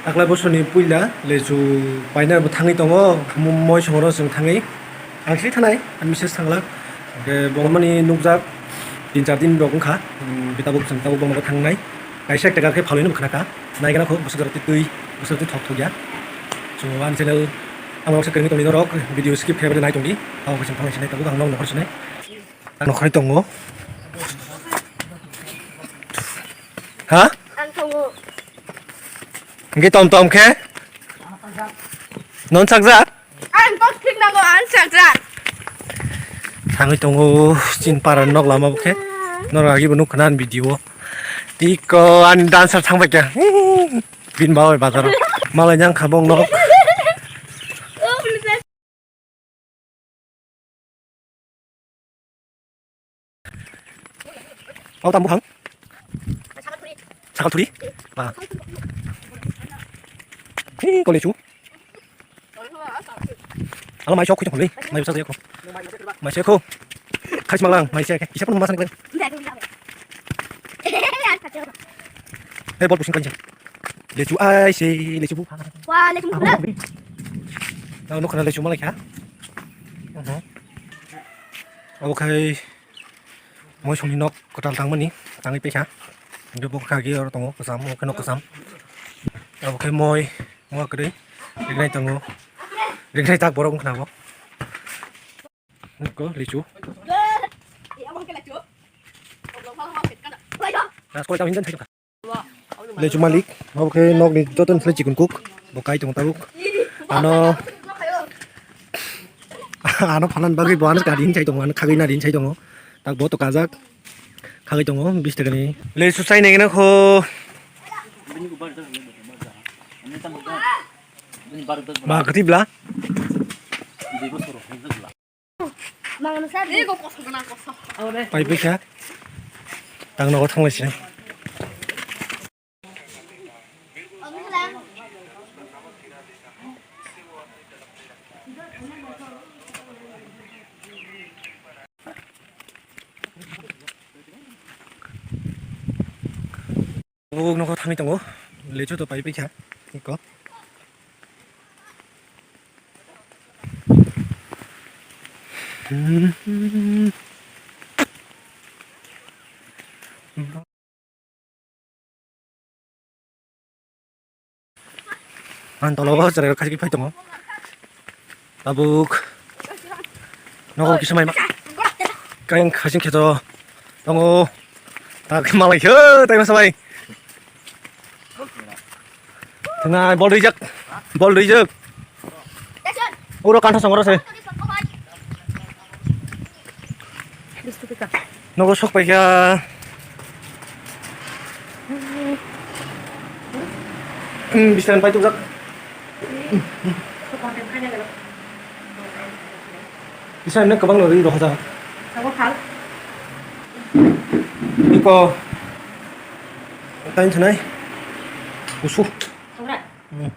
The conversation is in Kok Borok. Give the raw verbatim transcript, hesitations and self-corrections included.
Taklai bosorni puila lechu paina bo thangwi tongo, mo-, moi songro chwng thangwi. Ang sili thanai, ang message thangla. Hwnkhe bo mani nukjak tin char din rok wngkha. Hmm, bita bo chwng tabuk bo thangnai. Kaisa ekta khe phalwi no khna kha. Naigana kho bwswk jora twi, bwswk twi thok thok ya. So ani channel ang baksa kwrwngwi tongwi norok video skip khe bai nai tongdi. Abo khe chwng thangwi sinai tabuk ang nok nokhor sinai. Nokhorwi tongo. Ha? Ang tongo. Hwnkhe tom tom khe? Non sakjak? Ang kok thik nango, ang sakjak. Thangwi tongo, chin para nok lama bo khe. Norok agi bo nuk khna ani video. Tiko ani dancer thang bai kha. Bin ba bai bazar. Malai nyang kha bong nok. Pau tam buphang? Sakal thuri. Ba. Hei, kole chu. Alo mai sok khuitong le. Mai sa ko. Mai se ko. Khai mang lang, mai se. Kisa pun masa ni. Hei, bol pusing kan. Lechu ai se, lechu buphang. Wa alaikum salam. Nang nuk khna lechu malai kha. Oho. Abo khai moi songni nok kwtal tangmani, tangwi paikha. Hwnkhe bo kha agi oro tongo kwcham, omo khe nok kwcham. Abo khai moi, moi kwrwi, ringnai tongo. Ringnai tak borok wngkha bo. Nukgo lichu. Lichu malik, abo khe nokni joto ni slai chikon kuk, bo kai tongo tabuk. Ano, ano phanan bagwi bo ano kari hinchai tongo, ano khagwi nari hinchai tongo. Tak bo to kajak, khagwi tongo, bis taka ni. Lichu chai nai gana kho. Ba kwtwi bla. Pai paikha. Tang nogo thanglai sinai. Tabuk nogo thangwi tongo. Lechu to pai paikha. Iko. Ang tolo o cherai rok khachi phai tongo. Tabuk nogo kisa mai ma. Kayang khasing kheto tongo. Tak malai khe tai masa bai. Twngnai bol rijak. Bol rijak. Uro kantha songro se. Nogo sok paikha. Hmm, bisan pai tukjak. Bisan ne kwbang no ri rohajak. Iko. Tain thanai. Kusu. Hmm.